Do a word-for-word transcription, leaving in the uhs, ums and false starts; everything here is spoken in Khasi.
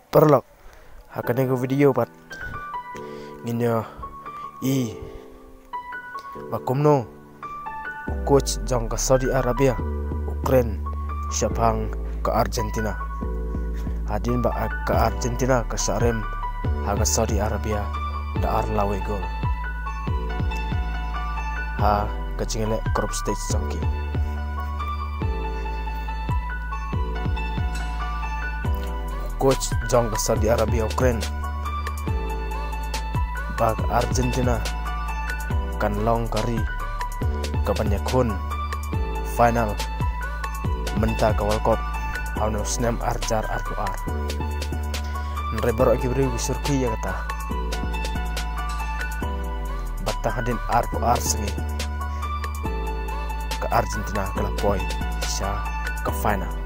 Paralok, ha kane ka video pat ngin ïa i ba kumno u coach jong ka Saudi Arabia u kren shaphang ka Argentina. Hadien ba ka Argentina ka shah rem ha ka Saudi Arabia da ar la wei gol ha ka jingïaleh group stage jong ki. Coach jong ka Saudi Arabia u kren ba ka Argentina kan long ka ri ka ban ïakhun final mynta ka World Cup ha u snem ar hajar arphew ar. Hynrei baroh ki briew ki surki ïa kata. Bad tang hadien arphew ar sngi ka Argentina ka la poi sha ka final.